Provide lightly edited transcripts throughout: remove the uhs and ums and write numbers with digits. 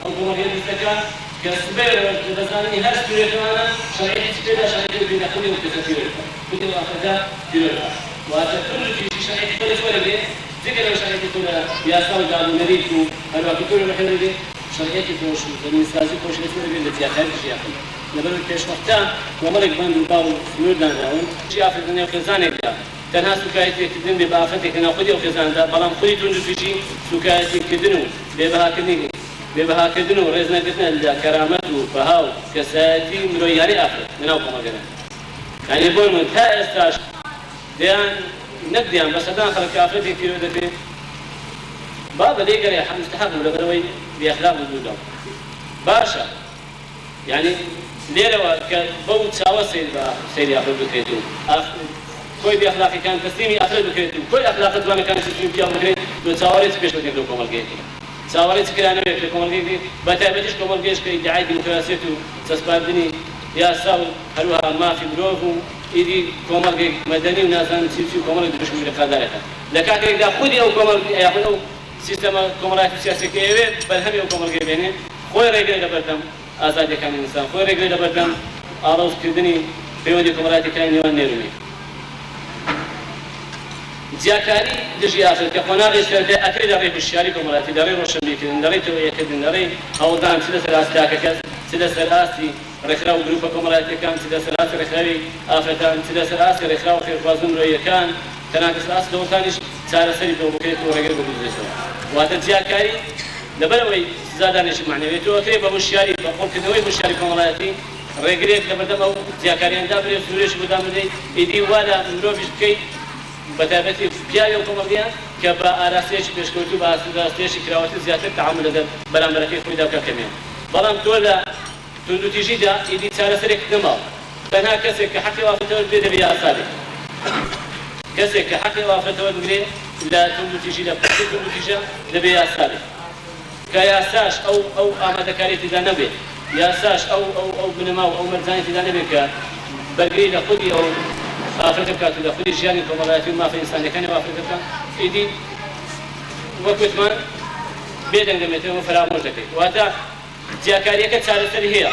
ئەو کۆمەڵگەیە دروست دەکا کە سبەی ڕۆژ لە بەزاندنی هەر سنوورێکەوانە شەرعیەتی چ پێدا شەرعیەتی بگرێ لە خودی ئەو کەسە تیرۆر بکا، خودی ئەو ئافرەتە تیرۆر بکا. واتە توند و تیژی شەرعیەتی خۆی لە چ وەرەگرێ؟ جگە لەوەی شەرعیەتی خۆی لە یاسا و داب و نەریت و هەروەها کولتووری ڕۆحی وەرەگرێ، شەرعیەتی خۆش و زەمینسازی خۆشی لە چ وەرەگرێ؟ لە جیاکاری دژی ئافرەت. لەبەرئەوەی پێشوەختە کۆمەڵێک بەند و باڵ و سنوور دانراون. دژی ئافرەت لە نێو خێزانێکدا تەنها سووکایەتیکردن بێ بە ئافرەتێک لەناو خودی ئەو خێزانەدا، بەڵام خودی توندوتیژی سووکایەتیکردن و بێ بەهاکردنی بێ بەهاکردن و ڕێزنەگرتنە لە کەرامەت و بەها و کەسایەتی مرۆییانەی ئافرەت لەناو کۆمەڵگەدا. یانی بۆ نموونە تا ئێستاش دەیان نەک دەیان بە سەدان خەڵک کە ئافرەتێک تیرۆر دەکرێت بابە لێی گەڕێ مستحەق بوو لەبەرئەوەی بێ ئەخلاق بوو دوو دەم باشە یانی لێرەوە کە بەو چاوە سەیر بە سەیری ئافرەت بکرێت و ئاف کۆی بێ ئەخلاقیەکان تەسلیمی ئافرەت بکرێت و کۆی ئەخلاقە جوانەکانیش تەسلیمی پیاو بکرێت تۆ چاوەڕێی چ پێشکەوتنێک لەو کۆمەڵگەیە کەی؟ چاوەڕێی چ کرانەوەیەک لە کۆمەڵگەیەک دەکەی بە تایبەتیش کۆمەڵگەیەش کە ئیدعای دیموکراسیەت و چەسپاندنی یاسا و هەروەها مافی مرۆڤ و ئیدی کۆمەڵگەی مەدەنی و نازانم چی و چی و کۆمەڵێک دروشمی لقادارەکە لە کاتێکدا خودی ئەو کۆمەڵ یاخود ئەو سیستەمە کۆمەڵایەتی و سیاسیە کە ئەیەوێت بەرهەمی ئەو کۆمەڵگەیە بێنێ خۆی ڕێگرە لە بەردەم ئازادیەکانی ئینسان، خۆی ڕێگرە لە بەردەم ئاڵۆز کردنی پەیوەندیە کۆمەڵایەتیەکانی نێوان نێر و مێ. جیاکاری دژی ئافرەت کە قۆناغی سەرەتای ئەکرێ لە ڕێی هوشیاری کۆمەڵایەتی، لە ڕێی ڕۆشنبیرکردن، لە ڕێی تەوعیەکردن، لە ڕێی هەوڵدان چ لەسەر ئاستی تاکەکەس، چ لەسەر ئاستی ڕێکخراو و گروپە کۆمەڵایەتیەکان، چ لەسەر ئاستی ڕێکخراوی ئافرەتان، چ لەسەر ئاستی ڕێکخراوە خێرخوازو مرۆییەکان، تەنانەت لەسەر ئاستی دەوڵەتانیش چارەسەری پێوە بکرێت و ڕێگەی بۆ بدرێتەوە. واتە جیاکاری لەبەرئەوەی سزادانێکی مەعنەویە تۆ ئەکرێ بە هوشیاری، بە قوڵکردنەوەی هوشیاری کۆمەڵایەتی ڕێگرێک لەبەردەم ئەو جیاکاریانە دابنێی و سنورێکی بۆ دابنێی، ئیدی وا لە مرۆڤیش بکەی بەتایبەتی پیاوی ئەو کۆمەڵگەیە کە بە ئاراستەیەکی پێشکەوتوو، بە ئاراستەیەکی کراوەتر زیاتر تەعامول لەگەڵ بەرامبەرەکەی خۆیدا بکا کە مێیە. بەڵام تۆ لە توندوتیژیدا ئیدی چارەسەرێکت نەماوە. تەنها کەسێک کە حەقی ئەو ئافرەتە وەربگرێ دەبێ یاسا بێت. کەسێک کە حەقی ئەو ئافرەتە وەربگرێ لە توندوتیژی لە پرسی توندوتیژە دەبێ یاسا بێت. کە یاساش ئەو ئەو ئامادەکاریەی تێدا نەبێت، یاساش ئەو ئەو ئەو بنەما و ئەو مەرجانەی تێدا نەبێت کە بەرگری لە خودی ئەو ئافرەتە بکات و لە خودی ژیانی کۆمەڵایەتی و مافە ئینسانیەکانی ئەو ئافرەتە بکات، ئیدی وەک وتمان بێدەنگ دەمێتەوە و فەرامۆش دەکرێت. واتە جیاکارییەکە چارەسەری هەیە،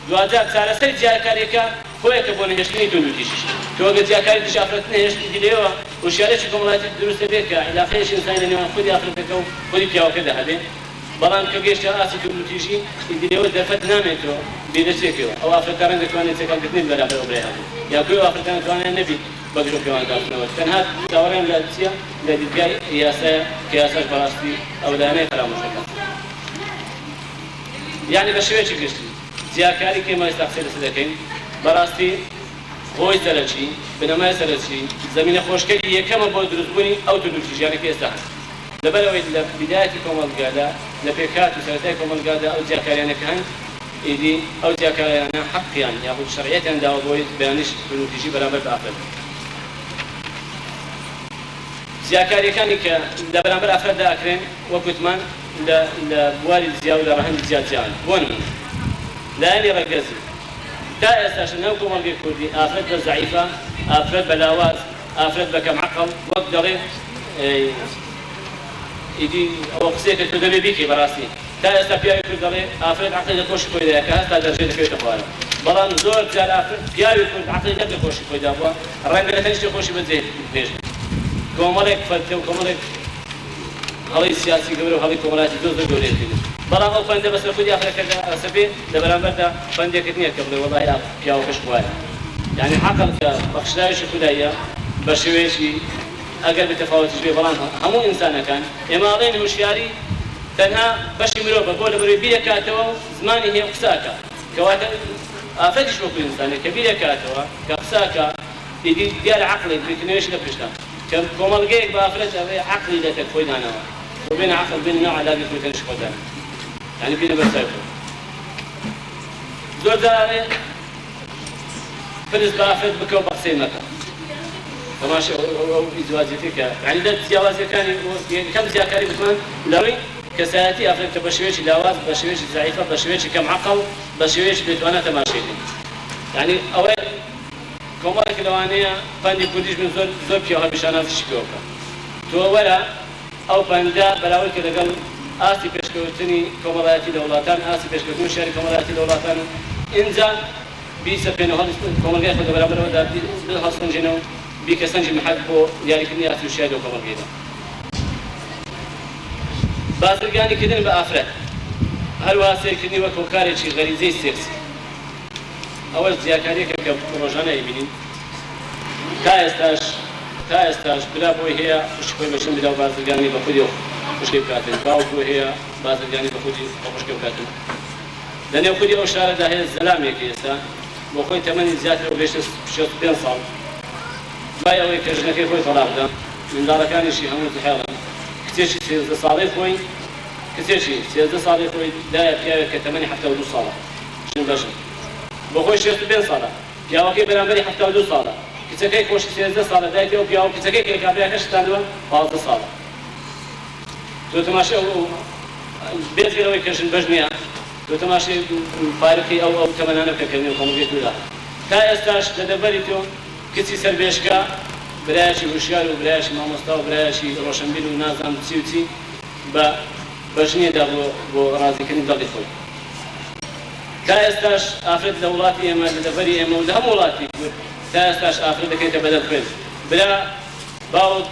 دواجار چارەسەری جیاکارییەکە هۆیەکە بۆ نەهێشتنی توندوتیژیش. تۆ ئەگەر جیاکاری دژی ئافرەت نەهێشت، ئیدی لەوێوە هۆشیارییەکی کۆمەڵایەتی دروست دەبێت کە عیلاقەیەکی ئینسانی لە نێوان خودی ئافرەتەکە و خودی پیاوەکەدا هەبێت. بەڵام کە گەیشتە ئاستی توندوتیژی، ئیدی لێوە دەرفەت نامێنێتەوە بیر لە چێکەوە. ئەو ئافرەتە ڕەنگە توانای چەکهەڵگرتنی بەرامبەر ئەو برای هەبوو، یا کۆی ئەو ئافرەتانە توانایان نەبیت بە گژ و پێواندا بچنەوە. تەنها چاوەڕێیان لە چییە؟ لە دیدگای یاسایە کە یاساش بەڕاستی ئەو لایەنەی فەرامۆش دەکات. یانی بە شێوەیەکی گشتی جیاکاری کە ئێمە ئێستا قسەی لەسەر دەکەین بەڕاستی هۆی سەرەکی، بنەمای سەرەکی، زەمینە خۆشکەری یەکەمە بۆ دروستبوونی ئەو توندوتیژیانە کە ئێستا هەن. لەبەرئەوەی لە بیدایەتی کۆمەڵگا، لە لە پێکهات و سەرەتای کۆمەڵگادا ئەو جیاکاریانە کە هەن، ئیدی ئەو جیاکاریانە حەقیان یاخود شەرعیەتیان داوە بۆی بەیانیش توندوتیژی بەرامبەر بە ئافرەت. جیاکارییەکانی کە لە بەرامبەر ئافرەتدا ئەکرێن وەک وتمان لە لە بواری جیا و لە ڕەهەندی جیا جیان، بۆ نموونە لایەنی ڕەگەزی، تا ئێستاش لە ناو کۆمەڵگەی کوردی ئافرەت بە زەعیفە، ئافرەت بە لاواز، ئافرەت بە کەم عەقڵ، وەک دەڵێ ئیدی ئەوە قسەیەکە تۆ دەبێ بیکەی بەڕاستی تا ئێستا پیاوی کورد دەڵێ ئافرەت عەقڵی لە کۆشی خۆیدایە کە هەستا دەرژێ دەکەوێتە خوارەوە بەڵام زۆر جار ئافرەت پیاوی کورد عەقڵی نەک لە کۆشی خۆیدا بووە ڕەنگە لە تەنیشتی خۆشی بەجێ بێژێ کۆمەڵێک فەلتە و کۆمەڵێک هەڵەی سیاسی گەورە و هەڵەی کۆمەڵایەتی زۆر زۆر گەورەی کردن بەڵام ئەو پەندە بەسەر خودی ئافرەتەکەدا ئەسەپێ لە بەرامبەردا پەندێکت نییە کە بڵێ وەڵاهی ئاخ پیاوەکەش خوایە یانی عەقڵ کە بەخشراوێکی خوداییە بە شێوەیەکی ئەگەر بێ تەفاوەتیش بێ بەڵام هەموو ئینسانەکان ئێمە ئەڵێین هۆشیاری تەنها بەشی مرۆڤە بۆ لەبەرەوەی بیرەکاتەوە و زمانی هەیە و قسە ئەکا کەواتە ئافرەتیش وەکو ئینسانێک کە بیرەکاتەوە کە قسە ئەکا ئیدی دیارە عەقڵێک بیرکردنەوەیشی لە پشتە کە کۆمەڵگەیەک بە ئافرەت ئەڵێ عەقڵی لەتەک خۆی داناوە تۆ بێنە عەقڵ بێنە ناو عەدابی خۆی تەنیشت خۆت دانێ یانی بینە بەر چاوی خۆت زۆر جار ئەڵێ پرس بە ئافرەت بکە و بە قسەی مەکە تەماشای ئەو ئیزدواجیەتەی کە یانی لە جیاوازیەکانی یەکەم جیاکاری گوتمان لە ڕووی کەسایەتی ئافرەت کە بە شێوەیەکی لاواز بە شێوەیەکی زەعیفە بە شێوەیەکی کەم عەقڵ بە شێوەیەکی بێتوانا تەماشای کەین یانی ئەوەی کۆمەڵێک لەوانەیە پەندی کوردیش بن زۆر زۆر پیاو هەبی شانازیشی پێوە بکا تۆ وەرە ئەو پەندە بەراورد کە لەگەڵ. ئاستی پێشکەوتنی کۆمەڵایەتی لە وڵاتان، ئاستی پێشکەوتنی وشیاری کۆمەڵایەتی لە وڵاتان و ئینجا بیسەپێنە و هەڵی کۆمەڵگای خۆت لە بەرامبەرەوەدا هەڵسەنگێنە و بیکە سەنگی مەحەک بۆ دیاریکردنی ئاستی وشیاری لەو کۆمەڵگەیەدا. بازرگانیکردن بە ئافرەت، هەروەها سەیرکردنی وەک هۆکارێکی غەریزەی سێکسی، ئەوەش جیاکارییەکە کە ڕۆژانە ئەیبینین. تا ئێستاش تا ئێستاش برا بۆی هەیە خوشکی خۆی بە ژن بدا و بازرگانی بە خودی خوشکەی بکاتن، باوک بۆی هەیە بازرگانی بە خودی بە خوشکەی بکاتن. لە نێو خودی ئەو شارەدا هەیە زەلامێک ئێستا بۆ خۆی تەمەنی زیاترە و گەیشتە 65 ساڵ، دوای ئەوەی کە ژنەکەی خۆی تەڵاق دا، منداڵەکانیشی هەموو زحێڵن، کچێکی 13 ساڵەی خۆی کچێکی 13 ساڵەی خۆی دایە پیاوێک کە تەمەنی 72 ساڵە، ژن بە ژن. بۆ خۆی 65 ساڵە، پیاوەکەی بەرامبەری 72 ساڵە، کچەکەی خۆشی 13 ساڵە، دایکی ئەو پیاوە کچەکەی کە لە کابراکە شتاندووە 15 ساڵە. تۆ تەماشای ئەو بێجگە لەوەی کە ژن بەژ نییە، تۆ تەماشای فارقی ئەو ئەو تەمەنانە بکە کە لەنێو کۆمەڵگەی تۆدا تا ئێستاش لە دەڤەری تۆ کچی سەربێشکە برایەکی هوشیار و برایەکی مامۆستا و برایەکی ڕۆشنبیر و نازانم چی و چی بە بە ژنێدا بۆ بۆ ڕازیکردنی دڵی خۆی. تا ئێستاش ئافرەت لە وڵاتی ئێمە لە دەڤەری ئێمە و لە هەموو وڵاتی کورد تا ئێستاش ئافرەت دەکەیتە بەدەم خوێن برا باوک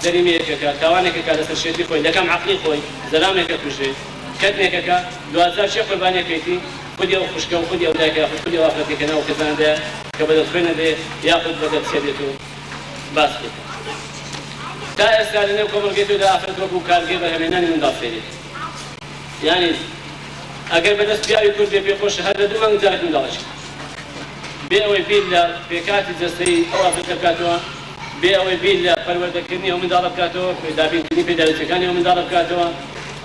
جەریمەیەکەکە تاوانێکەکە لەسەر شێتی خۆی لەکەم عەقڵی خۆی زەلامێکە کوژرێ کەتنێکەکە دواجار چێ قوربانیەکەیتی خودی ئەو خوشکە و خودی ئەو دایکە یاخود خودی ئەو ئافرەتەی کە ناو خێزانەدایە کە بەدەست خوێنە دێ یاخود بەدەست چێ دێت و باس دێت. تا ئێستا لەنێو کۆمەڵگەی تۆدا ئافرەت وەکو کارگەی بەرهەمهێنانی منداڵ سەیرێ یانی ئەگەر بەدەست پیاوی کورد بێ پێخۆشە هەر لە دوو مانگ جارێک منداڵێکی بێ ئەوەی بیر لە پێکهاتی جەستەیی ئەو ئافرەتە بکاتەوە، بێ ئەوەی بیر لە پەروەردەکردنی ئەو منداڵە بکاتەوە، دابینکردنی پێداویستیەکانی ئەو منداڵە بکاتەوە.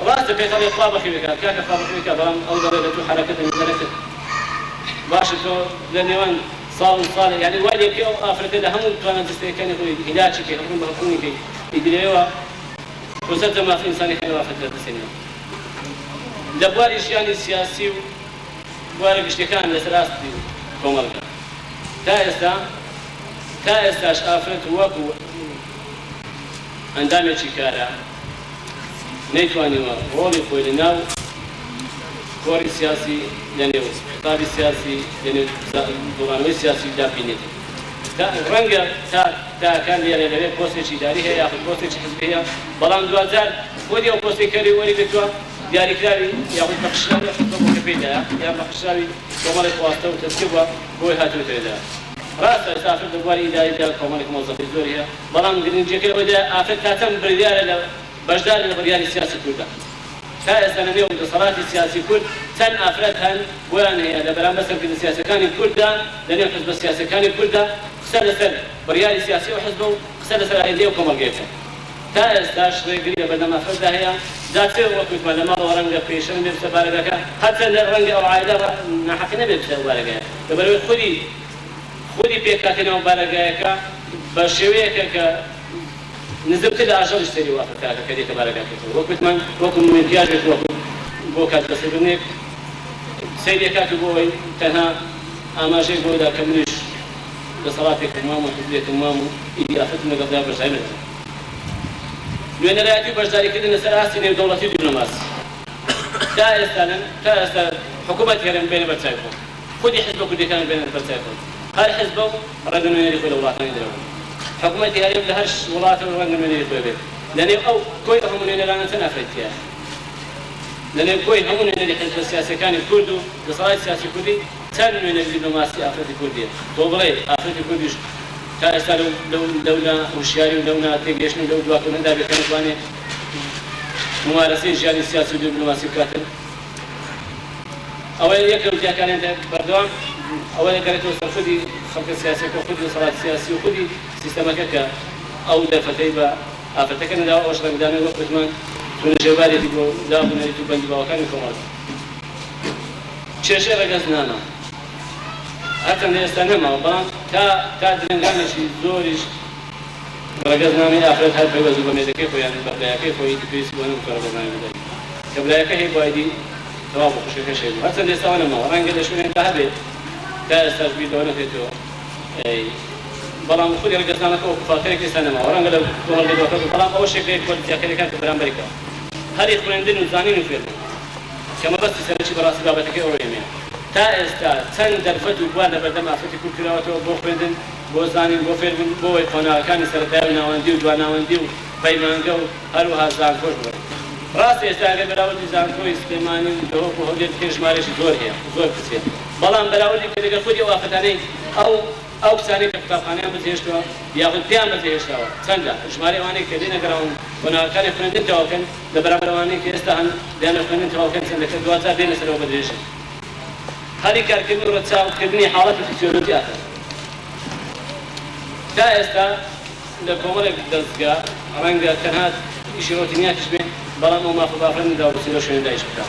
ڕاستە پێت ئەڵێ خوا بەخێوی کات، کاکە خوا بەخێوی کات، بەڵام ئەو دەڵێ لە توو حەرەکەتە نەکرد. باشە تۆ لە نێوان ساڵ و ساڵێ یانی وای لێ بکەی ئەو ئافرەتە لە هەموو توانا جەستەیەکانی خۆی هیلاکی کەی، هەڵخون بە هەڵخونی کەی، ئیدرێیەوە خۆ سەرجەم مافی ئینسانیەکانی ئەو ئافرەتە دەسێنیەوە. لە بواری ژیانی سیاسی و بوارە گشتیەکان لەسەر ئاستی کۆمەڵگا تا ئێستا تا ئێستاش ئافرەت وەکو ئەندامێکی کارا نەیتوانیوە ڕۆڵی خۆی لە ناو کۆڕی سیاسی لە نێو خیتابی سیاسی لە نێو جوڵانەوەی سیاسی دا بینێت. تا ڕەنگە تا تاکان لێرە لەوێ پۆستێکی ئیداری هەیە یاخود پۆستێکی حزبی هەیە بەڵام دواجار خودی ئەو پۆستەی کەری وەریگرتووە دیاریکراوی یاخود بەخشراوی ئەو حزبە بووە کە پێیدایە یان بەخشراوی کۆمەڵێک واستە و تەزکیە بووە بۆی هاتووەتە ئێرە. ڕاستە ئێستا ئافرەت لە بواری ئیداریدا کۆمەڵێک مۆزەفی زۆری هەیە، بەڵام گرنگییەکەی ئەوەدایە ئافرەت تا چەند بڕیارە لە بەشدارە لە بڕیاری سیاسی کورددا. تا ئێستا لە نێو دەسەڵاتی سیاسی کورد چەند ئافرەت هەن بۆیان هەیە لە بەرامبەر سەرکردە سیاسیەکانی کورددا لە نێو حزبە سیاسیەکانی کورددا قسە لەسەر بڕیاری سیاسی ئەو حزبە و قسە لەسەر ئایندەی ئەو کۆمەڵگەیە بکەن. تا ئێستاش ڕێگری لە بەردەم ئافرەتدا هەیە، جا چ وەک وتمان لە ماڵەوە ڕەنگە پێی شەرم بێ بچێتە بارەگاکە، هەرچەندە ڕەنگە ئەو عایلە ناحەقی نەبێ بچێتە ئەو بارەگایە، لەبەرئەوەی خودی خودی پێکهاتەی ناو بارەگایەکە بە شێوەیەکە کە نزمتر لە ئاژەڵیش سەیری ئەو ئافرەتە ئەکا کە دێتە بارەگاکەتەوە، وەک وتمان وەکو مکیاج بێت وەکو بۆ کات بەسەربردنێک سەیری ئەکات و بۆ ئەوەی تەنها ئاماژەیەک بۆ بدا کە منیش دەسەڵاتێکم مام و حزبێکم مام و ئیدی ئافرەتم لەگەڵدا بەشداری نەدەکەم. نوێنەرایەتی و بەشداریکردن لەسەر ئاستی نێودەوڵەتی و دیپلۆماسی تا ئێستا لە تا ئێستا حکوومەتی هەرێم بێنە بەر چاوی خۆم، خودی حزبە کوردییەکان بێنە بەر چاوی خۆم، هەر حزبە و ڕەنگە نوێنەری خۆی لە وڵاتانی دەرەوە بێت، حکوومەتی هەرێم لە هەر وڵاتە و ڕەنگە نوێنەری خۆی بێت، لەنێو ئەو کۆی ئەو هەموو نوێنەرانە چەند ئافرەتی تیایە؟ لەنێو کۆی هەموو نوێنەری حزبە سیاسییەکانی کورد و دەسەڵاتی سیاسی کوردی چەند نوێنەری دیپلۆماسی ئافرەتی کوردیە؟ تۆ بڵێی ئافرەتی کوردیش تا ئێستا لەو لەو لەو نا هوشیاری و لەو نا تێگەیشتن و لەو دواکەوتنەدا بێ کە نەتوانێ مومارەسەی ژیانی سیاسی و دیپلۆماسی بکاتن؟ ئەوە یەک لەو جیاکاریان بەردەوام ئەوە دەگەرێتەوە سەر خودی خەڵکە سیاسیەکە و خودی دەسەڵاتی سیاسی و خودی سیستەمەکە کە ئەو دەرفەتەی بە ئافرەتەکە نەداوە، ئەوەش ڕەنگدانەوەی وەک وتمان چوونە ژێربارێتی بۆ داب و نەریت و بەند و باوەکانی کۆمەڵگە. کێشەی ڕەگەزنامە هەرچەندە ئێستا نەماوە، بەڵام تا تا درەنگانێکی زۆریش ڕەگەزنامەی ئافرەت هەر پەیوەست بوو بە مێردەکەی خۆی یان بە برایەکەی خۆی، ئیدی پێویستی بەوە نەبوو کە ڕەگەزنامەی بدەن کە برایەکە هەیبوو ئیدی تەواو بوو خوشکەکەش هەیبوو. هەرچەندە ئێستا ئەوە نەماوە، ڕەنگە لە شوێنێکدا هەبێت تا ئێستاش بیر لەوە نەکرێتەوە. بەڵام خودی ڕەگەزنامەکە وەکو فاکتەرێک ئێستا نەماوە، ڕەنگە لە کۆمەڵگە دواکەوتوو، بەڵام ئەوە شێکەیە کۆل جیاکاریەکان کە بەرامبەری کراوە. هەلی خوێندن و زانین و فێربوون کە مەبەستی سەرەکی بەڕاستی بابەتەکەی ئەوڕۆی ئێمەیە. تا ئێستا چەند دەرفەت و بوار لەبەردەم ئافرەتی کورد کراوەتەوە بۆ خوێندن، بۆ زانین، بۆ فێربوون، بۆ ئەوەی قۆناغەکانی سەرەتایی و ناوەندی و دواناوەندی و پەیمانگە و هەروەها زانکۆش ببڕن. ڕاستە ئێستا ئەگەر بەراوردی زانکۆی سلێمانی و دهۆک و هەولێر بکەین ژمارەیەکی زۆر هەیە و زۆر کچ هەیە، بەڵام بەراوردی بکەین لەگەڵ خودی ئەو ئافرەتانەی ئەو ئەو کچانەی کە قوتابخانەیان بەجێهێشتووە یاخود پێیان بەجێهێشتراوە چەندە؟ ژمارەی ئەوانەی کە لێنەگەڕاون قۆناغەکانی خوێندن تەواو بکەن لە بەرامبەر ئەوانەی کە ئێستا هەن دەیانەوێت خوێندن تەواو بکەن چەندە کە دواجار دێنە سەرەوە بە درێژی هەلی کارکردن و ڕەچاو کردنی حاڵەتی فیسیۆلۆجی ئافرەت. تا ئێستا لە کۆمەڵێک دەزگا ڕەنگە تەنها ئیشی ڕۆتینیاتیش بێ بەڵام ئەو مافە بە ئافرەت نەدراوە بچێ لەو شوێنەدا ئیش بکا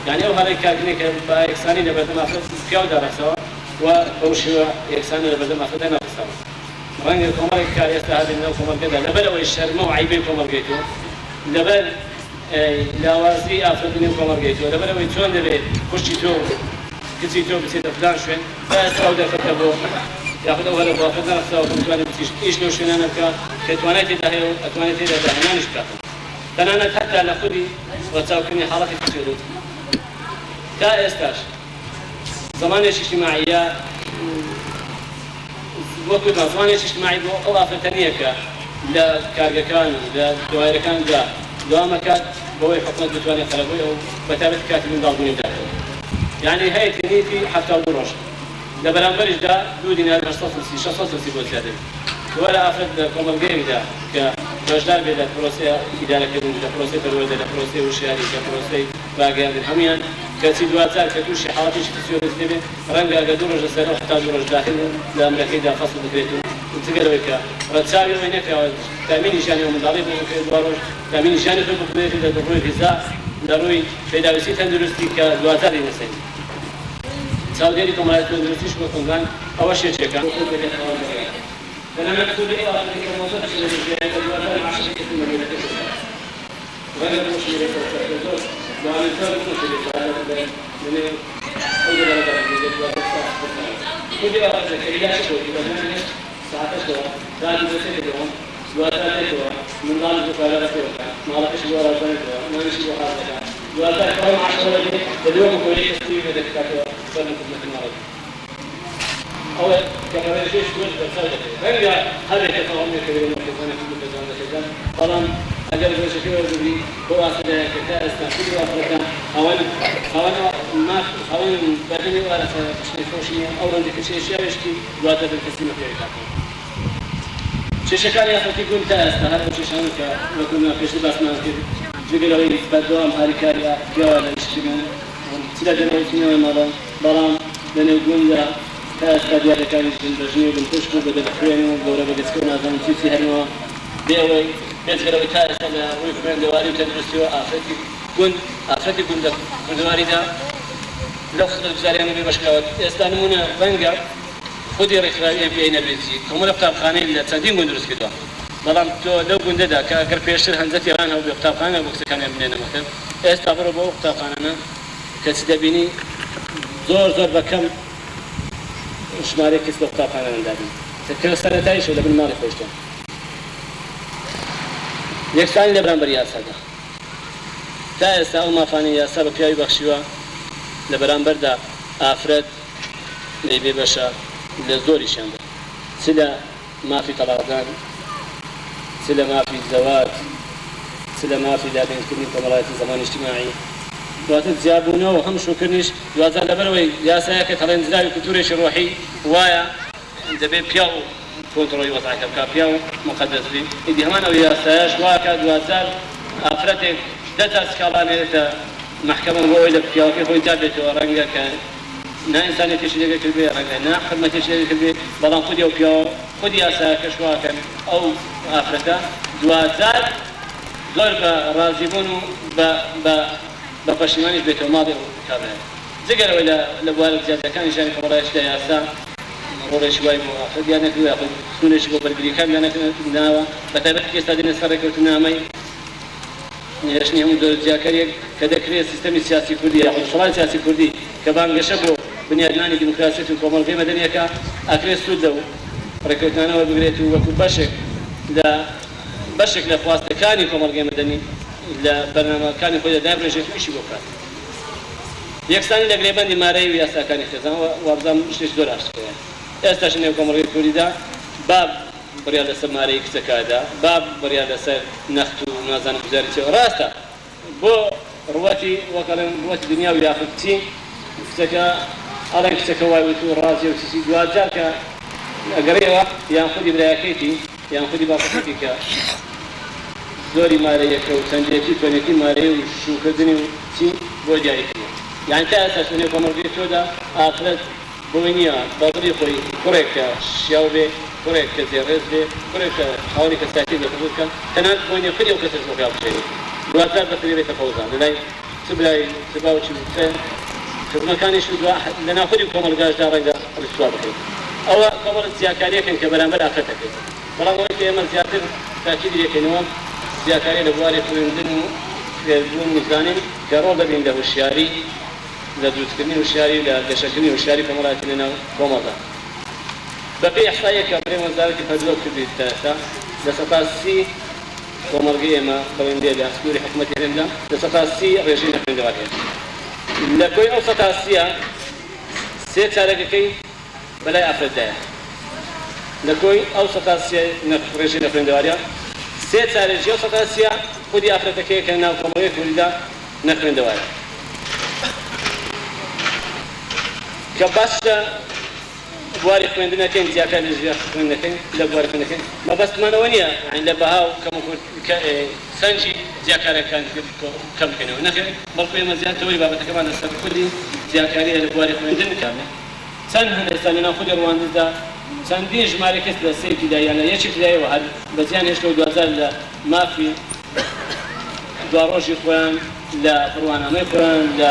یانی ئەو هەلەی کارکردنەی کە بە یەکسانی لەبەردەم ئافرەت پیاودا ڕەخساوە و بەو شێوە یەکسانە لەبەردەم ئافرەتدا نەڕەخساوە. ڕەنگە کۆمەڵێک کار ئێستا هەبێت لەناو کۆمەڵگەدا لەبەر ئەوەی شەرمە و عەیبەی کۆمەڵگەی تۆ، لەبەر لاوازی ئافرەتی نێو کۆمەڵگەی تۆ، لەبەر ئەوەی چۆن دەبێت خوشکی تۆ و کچی تۆ بچێتە فلان شوێن، تا ئێستا ئەو دەرفەتە بۆ یاخود ئەو هەلە بۆ ئافرەت نەڕەخساوە کە بتوانێت بچیت ئیش لەو شوێنانە بکا کە توانای تێدا هەیە و ئەتوانێت تێیدا داهێنانیش بکاتن تەنانەت هەتا لە خودی ڕەچاوکردنی حاڵەتی فسیۆلۆجی تا ئێستاش. زمانێکی ئیجتیماعییە وەک وتمان زمانێکی ئیجتیماعی بۆ ئەو ئافرەتە نییە کە لە کارگەکان و لە دەوایرەکاندا دەوام ئەکات بەوەی حکومەت بتوانێت قەرەبووی ئەو بەتایبەتی کاتی منداڵبوونی بداتەوە یانی هەیە تێنیتی 72 ڕۆژ لە بەرامبەریشدا دوو دینار و 830 630 بۆ زیاد دەبێت وەرە ئافرەت لە کۆمەڵگەیەکدا کە بەشدار بێت لە پرۆسەی ئیدارەکردن لە پرۆسەی پەروەردە لە پرۆسەی وشیاری لە پرۆسەی ڕاگەیاندن هەموویان، کەچی دواجار کە تووشی حاڵەتێکی فسیۆلۆجی دەبێت، ڕەنگە ئەگەر دوو ڕۆژ لەسەر ئەو 72 ڕۆژ داخل بوو لە ئەمرەکەیدا فەسڵ بکرێت و جگە لەوەی کە ڕەچاوی ئەوەی نەکراوە تامینی ژیانی ئەو منداڵەی بۆ بکرێت دوا ڕۆژ تامینی ژیانی خۆی بکرێت لە ڕووی غیزا لە ڕووی پێداویستی تەندروستی کە دواجار دەینەسێنێت. چاودێری کۆمەڵایەتی تەندروستیش وەک ئۆرگان ئەوەش یەکێکە. بۆ خۆی دەبێتە خاوەن بڕیار. تەنانەت خودی ئەو ئافرەتەی کە مۆزەفیشە لە دەزگایەکدا دواجار معاشەکەی کەسی مەدیرەکەی دەدات. ڕەنگە بۆشی ڕێکەوتە زۆر لەوانەیە زۆر بکوژرێت لە لەنێو ئەو دەڤەرەدا بمێنێت دواتر ساخ بکەنەوە خودی ئەو ئافرەتە کە ئیلاجی خۆیەتی بە دوانێ سەعاتەشەوە کاتی دەچێتە دەوام دواتر دێتەوە منداڵی بۆ پارە بەخێوەکە ماڵەکەشی بۆ ڕازاندەوە نانیشی بۆ حازر دەکات دواتر کە ئەو معاشە وەرەگرێت دەبێ وەکو کۆیلەی کەسیی وێدەکاتەوە بەردەم خزمەتی ماڵەکەی. ئەوە کە بە ڕێژەیەکی زۆریش بەرچاو دەکەوێت. ڕەنگە هەبێت کە تەواو نەکەوێت لەناو خێزانێکی دوو خێزان دە خێزان، بەڵام ئەگەر ڕێژەکەی وەربگری بەو ئاستەدایە کە تا ئێستا خودی ئەو ئافرەتە خاوەن خاوەن ماف خاوەن بەرهەمی ئەو ئارەقە چنەی خۆشی نییە، ئەو ڕەنجە کە کێشاوێشتی دواتر بن تەسلیمە پێوەی کاتەوە. کێشەکانی ئافرەتی گوند تا ئێستا هەر ئەو کێشانەن کە وەکو پێشتر باسمان کرد، جگە لەوەی بەردەوام هاریکاری پیاوە لە ئیشکردن چ لە دەرەوە چ نێوەی ماڵەوە، بەڵام لە نێو گونددا تا ئێستا دیاردەکانی ژن بە ژنی و بن خوشک و بە دەب خوێن و گەورە بە گەچکە و نازانم چی و چی هەرمەوە، بێ ئەوەی بێجگە لەوەی تا ئێستا لە ڕووی خوێندەواری و تەندروستیەوە ئافرەتی گوند ئافرەتی گوند لە کوردەواریدا لەو خزمەتگوزاریانە بێ بەش کراوە. ئێستا نموونە ڕەنگە خودی ڕێکخراوی ئێم پی ئەی نەرویجی کۆمەڵێ قوتابخانەی لە چەندین گوند دروست کردووە، بەڵام تۆ لەو گوندەدا کە ئەگەر پێشتر هەنجەتی ئەوان هەبووبێ قوتابخانە بۆ کچەکانیان بنێنە مەکتەب، ئێستا بڕۆ بۆ ئەو قوتابخانانە کەچی دەبینی زۆر زۆر بە کەم ژمارەی کچ لە قوتابخانەکاندا بن کە سەرەتاییشەوە لە بن ماڵی خۆیشتن. یەکسانی لە بەرامبەر یاسادا، تا ئێستا ئەو مافانەی یاسا بە پیاوی بەخشیوە لە بەرامبەردا ئافرەت لێی بێبەشە لە زۆریشیاندا چ لە مافی تەڵاقدان، چ لە مافی زەواج، چ لە مافی دابینکردنی کۆمەڵایەتی زەمانی ئیجتیماعی، دواتر جیابوونەوە و هەم شووکردنیش دواجار لەبەرئەوەی یاسایەکە تەڵێنجراوی کولتوورێکی ڕۆحی وایە دەبێ پیاو کۆنتڕۆڵی وەزعەکە بکا، پیاو موقەدەس بێ، ئیدی هەمان ئەو یاسایەش وا ئەکا دواجار ئافرەتێک 10 جار سکاڵا نێرێتە مەحکەمە بۆ ئەوەی لە پیاوەکەی خۆی جیا بێتەوە، ڕەنگە کە نا ئینسانیەتێکی لەگەڵ کردبێ، ڕەنگە نا حورمەتێکی لەگەڵ کردبێ، بەڵام خودی ئەو پیاوە، خودی یاسایەکەش وا ئەکەن ئەو ئافرەتە دواجار زۆر بە ڕازیبوون و بە بە بە پەشیمانیش بێتەوە ماڵی ئەو کابرایە. جگە لەوەی لە لە بوارە جیاجیاکانی ژیانی کۆمەڵایەتیدا یاسا ڕۆڵێکی وای بۆ ئافرەت دیار نەکردووە یاخود سنوورێکی بۆ بەرگرییەکان دانەناوە، بەتایبەتی کە ئێستا دێنە سەر ڕێککەوتننامەی نەهێشتنی هەموو جۆرە جیاکارییەک کە دەکرێت سیستەمی سیاسی کوردی یاخود دەسەڵاتی سیاسی کوردی کە بانگەشە بۆ بنیادنانی دیموکراسیەت و کۆمەڵگەی مەدەنی ئەکا ئەکرێت سوود لەو ڕێککەوتنانە وەربگرێت و وەکو بەشێک لە بەشێک لە خواستەکانی کۆمەڵگەی مەدەنی لە بەرنامەکانی خۆیدا دابڕێژێت و ئیشی بۆ بکات. یەکسانی لە گرێبەندی مارەیی و یاساکانی خێزان وابزانم شتێکی زۆر ئاشکرایە. ئێستاش لە نێو کۆمەڵگەی کوردیدا باب بڕیار لەسەر مارەیی کچەکە ئەدا، باب بڕیار لەسەر نەخت و نازانم گوزاری چی. ڕاستە بۆ ڕوەتی وەک ئەڵێن ڕوەتی دنیا و یاخود چی کچەکە ئەڵێن کچەکە وای وت و ڕازیە و چی چی دواجار کە ئەگەڕێیەوە یان خودی برایەکەیتی یان خودی باوکەکەیتی کە زۆری مارەیەکە و چەندێتی و چۆنێتی مارەی و شووکردنی و چی بۆی دیاری کردووە. یانی تا ئێستاش لەنێو کۆمەڵگەی تۆدا ئافرەت بۆی نییە بە دڵی خۆی کوڕێک کە شیاو بێ، کوڕێک کە جێ ڕێز بێ، کوڕێک کە خاوەنی کەسایەتی بێ قبوڵ بکا، تەنانەت بۆی نییە خودی ئەو کەسەش بۆ خۆی هەڵبژێرێ. دواجار بە فریبێتە فەوزا لە لای چ برای، چ باوکی و چ خزمەکانیش و دوا لە ناو خودی کۆمەڵگاشدا ڕەنگە ڕیسوا بکرێت. ئەوە کۆمەڵە جیاکارییەکن کە بەرامبەر ئافرەت ئەکرێت. بەڵام ئەوەی کە ئێمە زیاتر تاکیدی لێکەینەوە جیاکارییە لە بواری خوێندن و فێربوون و زانین کە ڕۆڵ دەبینن لە هۆشیاری، لە دروستکردنی هۆشیاری و لە گەشەکردنی هۆشیاری کۆمەڵایەتی لە ناو کۆمەڵدا. بە پێی ئیحسائیەک کە بەڕێ وەزارەتی پەروەردە کردوویەتی تا ئێستا 30% کۆمەڵگەی ئێمە بڵێن لێ لە سنووری حکوومەتی هەرێمدا 30% ڕێژەی نەخوێندەوار هەیە. لە کۆی ئەو 30%ە سێ چارەکەکەی بەلای ئافرەتدایە. لە کۆی ئەو 30% ڕێژەی نەخوێندەواریە سێ چارەکی ئەو 30%ە خودی ئافرەتەکەیە کە لەناو کۆمەڵگەی کوردیدا نەخوێندەوارە. کە باس لە بواری خوێندن ئەکەین جیاکاری لە ژێر خوێندن ئەکەین لە بواری خوێندن ئەکەین مەبەستمان ئەوە نییە یانی لە بەها و کەم و کورت کە سەنجی جیاکاریەکان کەم بکەینەوە نەخێر بەڵکو ئێمە زیاتر تەوەری بابەتەکەمان لەسەر خودی جیاکاریە لە بواری خوێندن کە چەند هەن ئێستا لەناو خودی ڕواندزدا چەندین ژمارەی کەس لە سێ ئیبتیدایی یان لە یەک ئیبتیداییەوە هەر بەجێیان هێشتووە و دواجار لە مافی دواڕۆژی خۆیان لە بڕوانامەی خۆیان لە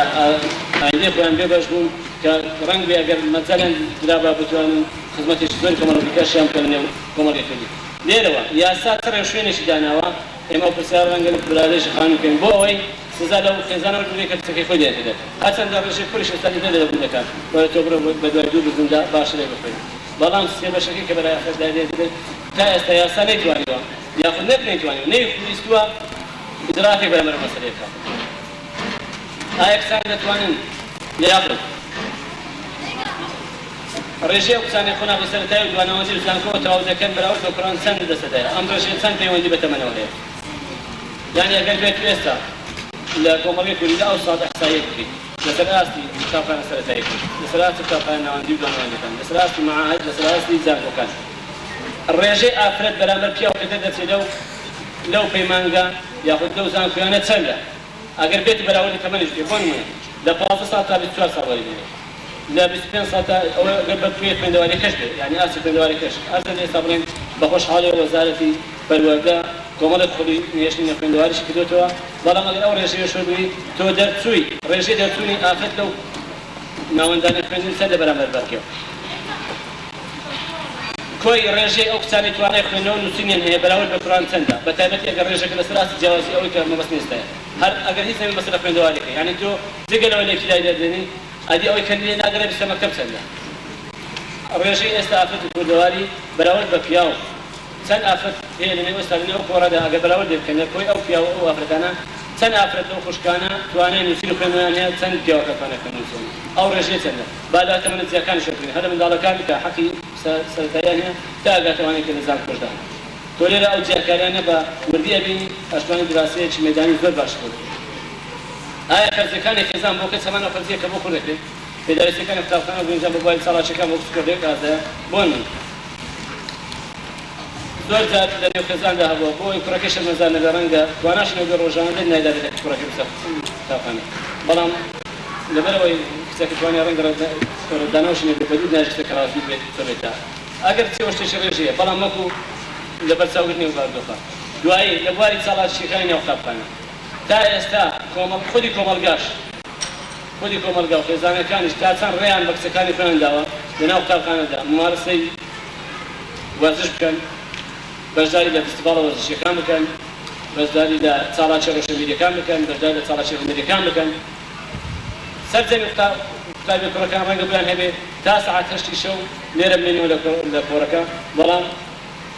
ئایندەی خۆیان بێ بەش بوون کە ڕەنگ بێ ئەگەر مەجالیان درابا بتوانن خزمەتێکی زۆری کۆمەڵگەی دیکەشیان بکەن لەنێو کۆمەڵگەی کوردی. لێرەوە یاسا چ ڕێوشوێنێکی داناوە؟ ئێمە ئەو پرسیارە ڕەنگە لە برادەرێکی خانم بکەین بۆ ئەوەی سزا لەو خێزانە وەربگرێت کە کچەکەی خۆی دێنێتە دەر. هەرچەندە ڕێژەی کوڕیش ئێستا لێ دەرە گوندەکان وەرە تۆ بڕۆ بەدوای دوو بزندا باشترە لێ بخوێنی. بەڵام سێ بەشەکەی کە بەلای ئافرەتدا دێنێتە دەر تا ئێستا یاسا نەیتوانیوە یاخود نەک نەیتوانیوە نەیویستووە ئیجرائاتێک بەرامبەر ئەو مەسەلەیە بکات. ئایا کچان دەتوانن یاخود ڕێژەی ئەو کچانەی قۆناغی سەرەتایی و دواناوەندی و زانکۆ تەواو دەکەن بەراورد بە کوڕان چەند لەسەدایە؟ ئەم ڕێژەیە چەند پەیوەندی بە تەمەنەوە هەیە؟ یانی ئەگەر بێت و ئێستا لە کۆمەڵگەی کوردیدا ئەو سات ئیحسائیە بکەیت لەسەر ئاستی قوتابخانە سەرەتاییەکان، لەسەر ئاستی قوتابخانە ناوەندی و دواناوەندیەکان، لەسەر ئاستی مەعاهد، لەسەر ئاستی زانکۆکان ڕێژەی ئافرەت بەرامبەر پیاو کە دەردەچێت لەو لەو پەیمانگا یاخود لەو زانکۆیانە چەندە؟ ئەگەر بێت و بەراوردی تەمەنیش بکەیت بۆ نموونە لە 15 ساڵ تا 24 ساڵ وەریبگرێت لە 25 ساڵ تا ئەوە گەر بە پێی خوێندەواریەکەش بێت یانی ئاستی خوێندەواریەکەش هەرچەندە ئێستا بڵێین بە خۆشحاڵیەوە وەزارەتی پەروەردە کۆمەڵێک خولی نهێشتنی نەخوێندەواریشی کردۆتەوە بەڵام ئەگەر ئەو ڕێژەیەش وەربگری تۆ دەرچووی ڕێژەی دەرچوونی ئافرەت لەو ناوەندانەی خوێندن چەندە بەرامبەر بە پیاو؟ کۆی ڕێژەی ئەو کچانەی توانای خوێندنەوە و نووسینیان هەیە بەراورد بە کوڕان چەندە؟ بە تایبەتی ئەگەر ڕێژەکە لەسەر ئاستی جیاوازی ئەوەی کە مەبەستم ئێستایە هەر ئەگەر هیچ نەبێ مەسەلە خوێندەواریەکە یانی تۆ جگە لەوەی لە ئیبتیدایی دەردێنی ئەدی ئەوەی کە لێ ناگەڕێ بچتە مەکتەب چەندە؟ ڕێژەی ئێستا ئافرەتی کوردەواری بەراورد بە پیاو چەند ئافرەت هەیە لەنێو ئێستا لەنێو ئەو کۆڕەدا ئەگەر بەراوردێ بکەن لە کۆی ئەو پیاو و ئەو ئافرەتانە چەند ئافرەت لەو خوشکانە توانای نووسین و خوێندنەوەیان هەیە چەند پیاوەکە توانای خوێندن و نووسین ئەو ڕێژەیە چەندە با لە تەمەنە جیاکانیشەوە بگرین هەر لە منداڵەکان کە حەقی سەرەتاییان هەیە تا ئەگاتە ئەوانەی کە لە زانکۆشدا هەن تۆ لێرە ئەو جیاکاریانە بە وردی ئەبینی ئەشتوانی دراسەیەکی مەیدانی زۆر باشت بۆ بکەی ئایا خەرجیەکانی خێزان بۆ کچ هەمان ئەو خەرجیە کە بۆ کوڕ دەکرێت پێداویستیەکانی قوتابخانە و گونجان بۆ بواری چالاکیەکان بۆ کچ و کوڕ یەک ئاستدایە بۆ نمونە زۆر جار لە نێو خێزاندا هەبووە بۆ ئەوەی کوڕەکەی شەرمەزار نەبێت ڕەنگە تواناشی نەبێت ڕۆژانە دەنگ نایدابێتە کوڕەکەی بچێتە قوتابخانە بەڵام لەبەر ئەوەی کچەکە توانای ڕەنگە ڕەتدانەوەشی نەبێت بە دوو دنیاش کچەکە ڕازی بێت بچێتە ئەگەر چی ئەوە شتێکی ڕێژەیە بەڵام وەکو لەبەرچاوگرتنی ئەو بارودۆخە دوایی لە بواری چالاکییەکانی ناو قوتابخانە تا ئێستا کۆمەڵ خودی کۆمەڵگاش خودی کۆمەڵگا و خێزانەکانیش تا چەند ڕێیان بە کچەکانی خۆیان داوە لەناو قوتابخانەدا مومارەسەی وەرزش بکەن، بەشداری لە فستیڤاڵە وەرزشییەکان بکەن، بەشداری لە چالاکییە ڕۆشنبیرییەکان بکەن، بەشداری لە چالاکییە هونەرییەکان بکەن. سەرجەمی قوتابیە کوڕەکان ڕەنگە بۆیان هەبێ تا سەعات هەشتی شەو لێرە بمێننەوە لە کۆڕەکە، بەڵام.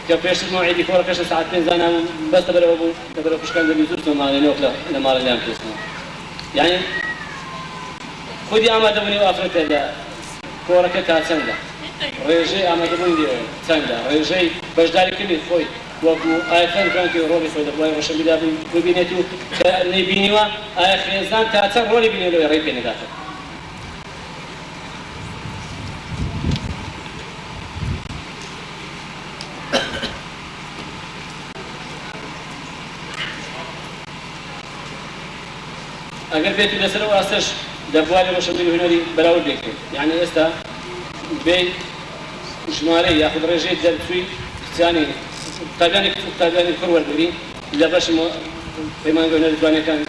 کە پێشتر مەوعیدی کۆڕەکەش لە سەعات پێنج دانابوو بەس لەبەر ئەوە بوو لەبەر خوشکان دەبی زوو بچنەوە ماڵێ نەوەک لە ماڵێ لێیان بپێچنەوە یانی خودی ئامادەبوونی ئەو ئافرەتە لە کۆڕەکە تا چەندە ڕێژەی ئامادەبوونی لێ چەندە ڕێژەی بەشداریکردنی خۆی وەکو ئایا چەند توانیویەتی ڕۆڵی خۆی لە بواری ڕۆشنبیردا ببینێت و کە نەیبینیوە ئایا خێزان تا چەند ڕۆڵی بینیوە لەوەی ڕێی پێ نەداتەوە. ئەگەر بێت و لەسەر ئەو ئاستەش لە بواری ڕۆشنبیری هونەری بەراورد بکرێت یانی ئێستا بێی ژمارەی یاخود ڕێژەی دەرچووی کچانی قوتابیانی کچ و قوتابیانی کوڕ وەربگری لە بەشی پەیمانگە هونەرە جوانەکان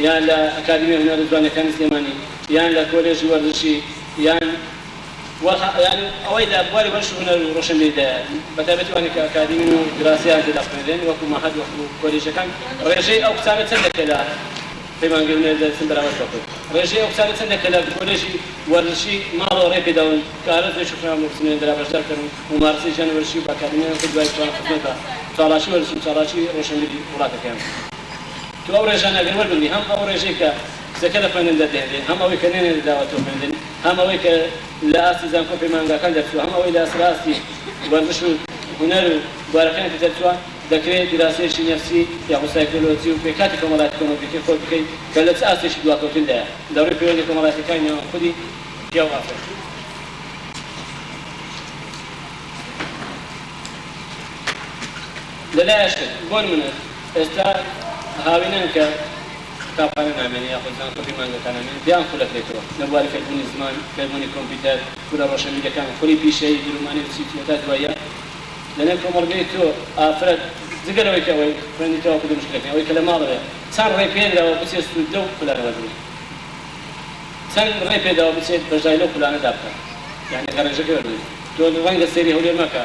یان لە ئەکادیمیای هونەرە جوانەکانی سلێمانی یان لە کۆلێژی وەرزشی یان یانی ئەوەی لە بواری وەرزش و هونەر و ڕۆشنبیریدایە بەتایبەتی ئەوانەی کە ئەکادیمین و دراسەیان تێدا بخوێنرێن وەکو مەعهەد وەکو کۆلێژەکان ڕێژەی ئەو کچانە چەندە کە لە پەیمانگەی هونەری دەرچن بەراورد بە کورد ڕێژەی ئەو کچانە چەندە کە لە کۆلێژی وەرزشی ماڵەوە ڕێ پێداون کە ئارەزووێکی خۆیان بۆ بچنە دەرا بەشدار بکەن و مومارەسەی ژیانی وەرزشی و بە ئەکادیمیان کرد دوای توان خزمەت بە چالاکی وەرزشی و چالاکی ڕۆشنبیری وڵاتەکەیان بکەن. تۆ ئەو ڕێژانە ئەگەر وەربگری هەم ئەو ڕێژەی کە کچەکە لە خوێندن دەردەهێنرێ هەم ئەوەی کە نەنێردراوەتەوە خوێندن هەم ئەوەی کە لە ئاستی زانکۆ و پەیمانگاکان دەرچووە هەم ئەوەی لە سەر ئاستی وەرزش و هونەر و بوارەکانی تر دەرچووە دەکرێ دیراسەیەکی نەفسی یاخود سایکۆلۆجی و پێکهاتی کۆمەڵایەتی کۆمەڵگەکەی خۆت بکەیت کە لە چ ئاستێکی دواکەوتندایە لە ڕووی پەیوەندی کۆمەڵایەتیەکانی نێوان خودی پیاو و ئافرەت. لە لایەشتر بۆ نمونە ئێستا هاوینان کە قوتابخانە نامێنێ یاخود زانکۆ پەیمانگەکان نامێنێ دەیان خول ئەکرێتەوە لە بواری فێربوونی زمان، فێربوونی کۆمپیوتەر، خولە ڕۆشنبیریەکان، خولی پیشەیی، درومانی و چی چی هەتا دواییە. لەنێو کۆمەڵگەی تۆ ئافرەت جگە لەوەی کە ئەوەی خوێندنی تەواو کردووە مشکلەکەی ئەوەی کە لە ماڵەوەیە چەند ڕێی پێدراوە بچێت سوود لەو خولانە وەربگرێت چەند ڕێی پێداوە بچێت بەشداری لەو خولانەدا بکات یانی ئەگەر ڕێژەکەی وەربگریت تۆ ڕەنگە سەیری هەولێر مەکە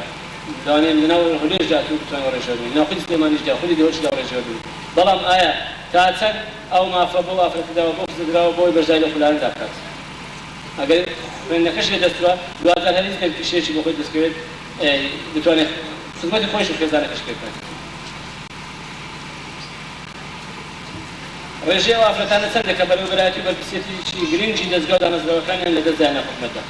لەوانەیە لەناو هەولێرشدا تۆ بتوانی ڕێژە وەربگری لەناو خودی سلێمانیشدا خودی دهۆکیشدا ڕێژە وەربگری بەڵام ئایا تا چەند ئەو مافە بەو ئافرەتە داوە بەو کچە دراوە بۆی بەشداری لەو خولانەدا بکات ئەگەر خوێندنەکەشی لەدەست چووە دواجار هەر هیچ نەبێت پیشەیەکی بۆ خۆی دەستکەوێت بتوانێت خزمەتی خۆیش و خێزانەکەشی پێ بکات. ڕێژەی ئەو ئافرەتانە چەندە کە بەرێوەبەرایەتی و بەرپرسیەتیی گرنگی دەزگا و دامەزراوەکانیان لەدەستدایە ناو حکومەتدا؟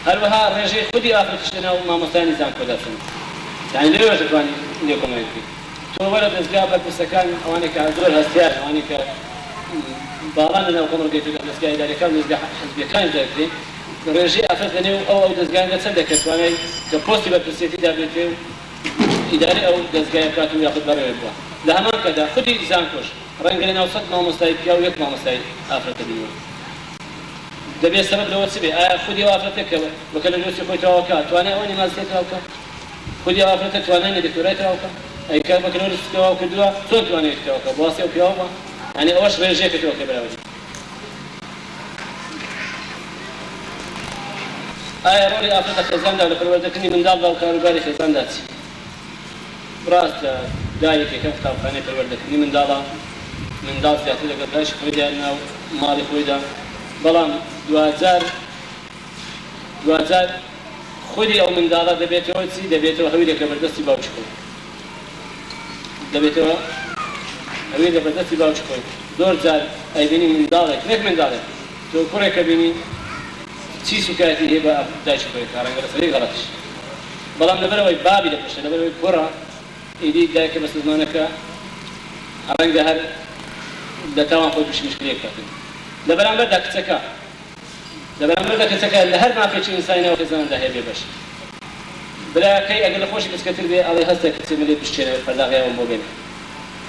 هەروەها ڕێژەی خودی ئافرەتیش لەناو مامۆستایانی زانکۆدا چەندە؟ یانی لەوێوەش دەتوانی لێکۆڵینەوەی بکەیت. تۆ وەرە دەزگا بەرپرسەکان ئەوانەی کە زۆر هەستیارن ئەوانەی کە باڵان لەناو کۆمەڵگەی تورکیا دەزگا ئیداریەکان و دەزگا حزبیەکانیش دەکرێت ڕێژەی ئافرەت لەنێو ئەو ئەو دەزگایاندا چەندە کە توانای کە پۆستی بەرپرسیەتی دابێتێ و ئیدارەی ئەو دەزگایە بکات و یاخود بەڕێوەی ببات لە هەمان کاتدا خودی زانکۆش ڕەنگە لەناو 100 مامۆستای پیاو یەک مامۆستای ئافرەتە بینیوە دەبێت سەبەب لەوە چ بێ ئایا خودی ئەو ئافرەتە کە بەکەلۆریۆسی خۆی تەواو کات توانای ئەوە نیە ماجستێر تەواو بکات؟ خودی ئەو ئافرەتە توانای نیە دکتۆرای تەواو بکا ئەی کە بەکەلۆریۆسی تەواو کردووە چۆن توانیویەتی تەواو بکا بەواسطەی ئەو پیاوە بووە یانی ئەوەش ڕێژەیەکە تۆ ئەکرێ بەراوردی بکەی. ئایا ڕۆڵی ئافرەت لە خێزاندا و لە پەروەردەکردنی منداڵدا و کاروباری خێزاندا چیە؟ ڕاستە دایک یەکەم قوتابخانەی پەروەردەکردنی منداڵە، منداڵ زیاتر لەگەڵ دایکی خۆیدایە لەناو ماڵی خۆیدا، بەڵام دواجار دواجار خودی ئەو منداڵە دەبێتەوە چی؟ دەبێتەوە هەویرێک لە بەردەستی باوکی خۆی. دەبێتەوە هەویر لە بەردەستی باوکی خۆی. زۆر جار ئەیبینی منداڵێک، نەک منداڵێک، تۆ کوڕێک کە بینی چی سوکایەتی هەیە بە دایکی خۆی ئەکا، ڕەنگە لەسەر یەک غەڵەتیش، بەڵام لەبەرئەوەی بابی لە پشتە، لەبەرئەوەی کوڕە، ئیدی دایکە بەسەزمانەکە ڕەنگە هەر لە تاوان خۆی تووشی مشکلەیەک بکاتن. لە بەرامبەردا کچەکە. لە بەرامبەردا کەسەکە لە هەر مافێکی ئینسانی ناو خێزاندا هەیە بێ بەشە. براکەی ئەگەر لە خۆشی بچکەتر بێ ئەڵێ هەستە کچێ ملێ بشکێنە پەرداغی ئاوم بۆ بێنە.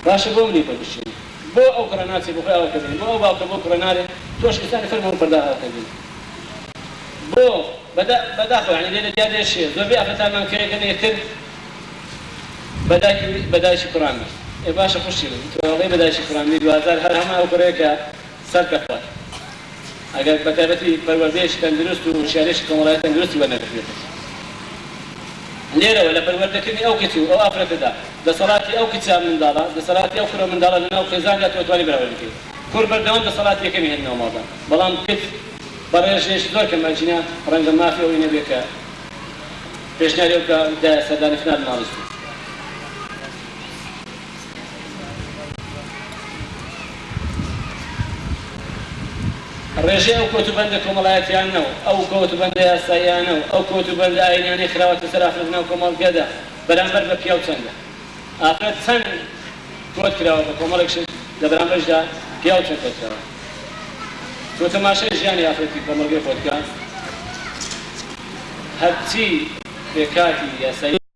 باشە بۆ منی خۆی بشکێنێ؟ بۆ ئەو کوڕە ناچێ بۆ خۆی ئاوەکە بێنێ؟ بۆ ئەو باوکە بۆ کوڕە نارێ تۆش ئینسانی فەرموو بۆ پەرداغ ئاوەکە بێنە؟ بۆ؟ بەدا بەداخەوە یانی لێرە دیار دێشێ زۆربەی ئافرەتانمان کە یەکەن یەکتر بە دایکی بە دایکی کوڕان مرد. ئێ باشە خوشکی من تۆ ئەڵێی بە دایکی کوڕان مری دواجار هەر هەمان ئەو کوڕەیە کە سەرت دەخوات. ئەگەر بەتایبەتی پەروەردەیەکی تەندروست و هۆشیارییەکی کۆمەڵایەتی تەندروستی وەرنەگرتبێتن. لێرەوە لە پەروەردەکردنی ئەو کچ و ئەو ئافرەتەدا دەسەڵاتی ئەو کچە منداڵە، دەسەڵاتی ئەو کوڕە منداڵە لەناو خێزاندا تۆ ئەتوانی بەراورد بکەی. کوڕ بەردەوام دەسەڵاتی یەکەمی هەیە لەناو ماڵدا، بەڵام کچ بە ڕێژەیەکی زۆر کەم ئەگینا ڕەنگە مافی ئەوەی نەبێ کە. پێشنیاری ئەو بکە دایە سەردانی فلان ماڵیش بوو. ڕێژەی ئەو کۆتوبەندە کۆمەڵایەتیانە و ئەو کۆتوبەندە یاساییانە و ئەو کۆتوبەندە ئایینیانەی خراوەتە سەر ئافرەت لەناو کۆمەڵگەدا بەرامبەر بە پیاو چەندە؟ ئافرەت چەند کۆت کراوە بە کۆمەڵێک شت لە بەرامبەریشدا پیاو چەند کۆت کراوە؟ تۆ تەماشای ژیانی ئافرەتی کۆمەڵگەی خۆت بکە هەرچی پێکهاتی یاسایی.